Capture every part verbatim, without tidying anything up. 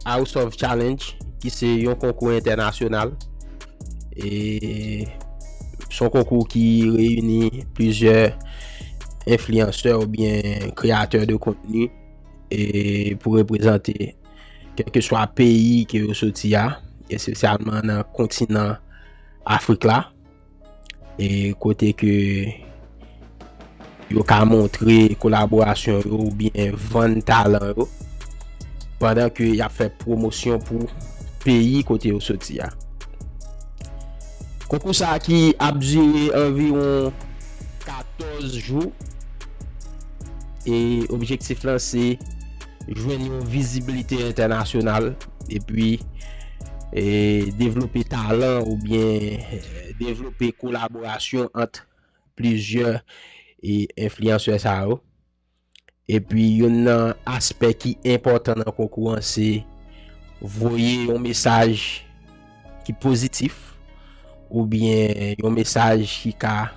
House of Challenge, ki se yon konkou entènasyonal. E se yon konkou ki reyini plizyè enfliyansè oubyen kreyatè de kontni e pou reprezante kèlkeswa peyi ke yo soti a, espesyalman nan kontinan Afrik la, e kote ke yo ka montre kolaborasyon yo oubyen vann talan yo, pandan ke y ap fè pwomosyon pou peyi kote yo soti a. Konkou sa a ki ap dire anviwon katòz jou, e objektif lan se jwenn yon vizibilite entènasyonal, epi e devlope talan oubyen e devlope kolaborasyon ant plizyè e enfliyansè sa yo. Epi youn nan aspè ki enpòtan nan konkou an se voye yon mesaj ki pozitif oubyen yon mesaj ki ka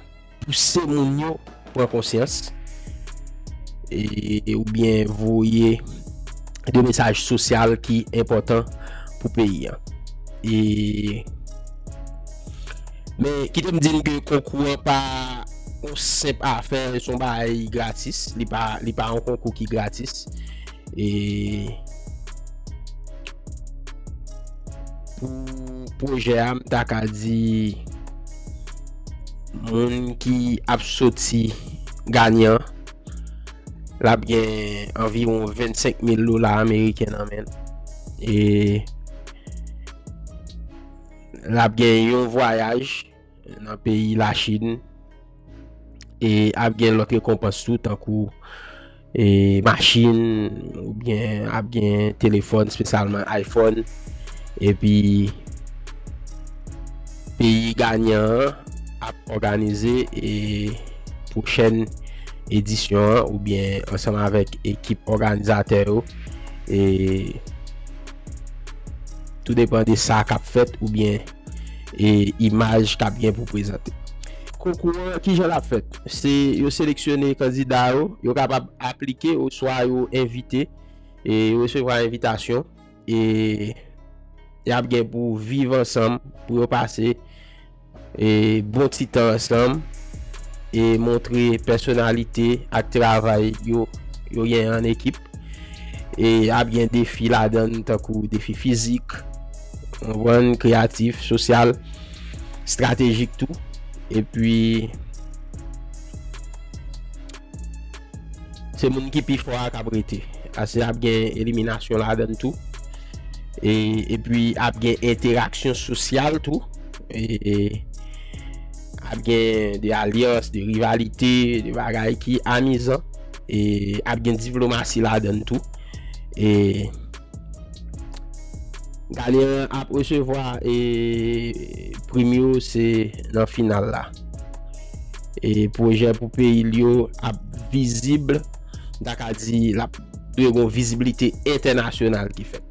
pouse moun yo pran konsyans e oubyen voye de mesaj sosyal ki enpòtan pou peyi an. E men kite m di n ke konkou an pa yon senp afè, se yon bagay gratis, li pa li pa yon konkou ki gratis. E pou pwojè a, m ta ka di moun ki ap soti ganyan, l ap gen anviwon vennsenk mil dola ameriken nan men l. E l ap gen yon vwayaj nan peyi Lachin e ap gen lòt rekonpans tou, tankou e machin oubyen ap gen telefòn, espesyalman iPhone. Epi peyi ganyan an ap òganize e pwochèn edisyon an oubyen ansanm avèk ekip òganizatè yo, e tou depan de sa k ap fèt oubyen e imaj k ap gen pou prezante. Konkou an, kijan l ap fèt? Se yo seleksyone kandida yo, yo kapab aplike oswa yo envite, e yo resevwa envitasyon, e y ap gen pou viv ansanm, pou yo pase e bon ti tan ansanm, e montre pèsonalite ak travay yo yo gen an ekip. E ap gen defi ladan l, tankou defi fizik, konprann, kreyatif, sosyal, estratejik tou. Epi se moun ki pi fò a k ap rete. Paske ap gen eliminasyon ladan l tou. E epi ap gen enteraksyon sosyal tou. E ap gen de alyans, de rivalite, de bagay ki amizan. E ap gen diplomasi ladan l tou. E ganyan an ap resevwa e prim yo se nan final la. E pwojè pou peyi l yo ap vizib, m ta ka di l ap dwe gen yon vizibilite entènasyonal ki fèt.